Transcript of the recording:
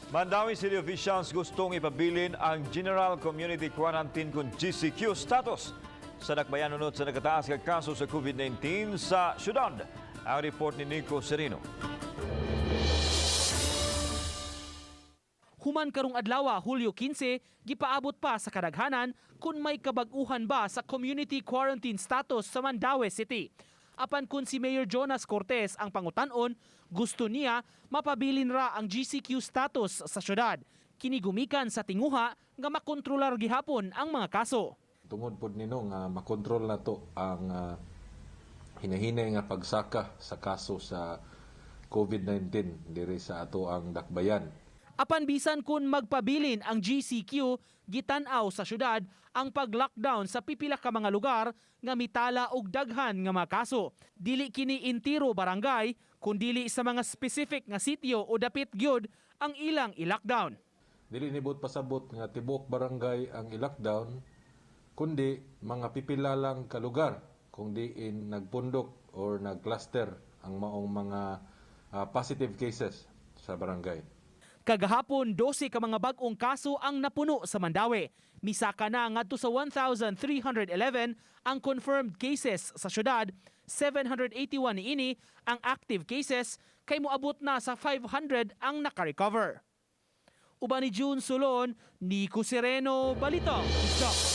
Mandaue City officials gustong ipabilin ang General Community Quarantine kung GCQ status sa dakbayan unod sa nakataas nga kaso sa COVID-19 sa syudad. Ang report ni Nico Sereno. Human karong adlaw, Hulyo 15, gipaabot pa sa kadaghanan kung may kabag-uhan ba sa community quarantine status sa Mandaue City. Apan kung si Mayor Jonas Cortez ang pangutan-on, gusto niya mapabilin ra ang GCQ status sa syudad. Kini gumikan sa tinguha nga makontrolar gihapon ang mga kaso. Tungod pod nino nga makontrol nato ang hinahinay nga pagsaka sa kaso sa COVID-19 diri sa ato ang dakbayan. Apan bisan kung magpabilin ang GCQ, gitan-aw sa syudad ang pag-lockdown sa pipila ka mga lugar nga mitala og daghan nga mga kaso. Dili kini intiro barangay, kundili sa mga specific nga sitio o dapit gyud ang ilang i-lockdown. Dili nibot pasabot nga tibuok barangay ang i-lockdown, kundi mga pipila lang ka lugar kung diin nagpundok or nagcluster ang maong mga positive cases sa barangay. Kagahapon, 12 ka mga bag-ong kaso ang napuno sa Mandaue. Misaka na ngadto sa 1,311 ang confirmed cases sa syudad, 781 niini ang active cases kay moabot na sa 500 ang nakarecover. Uban ni June Solon, Nico Sereno, Balita. Stop.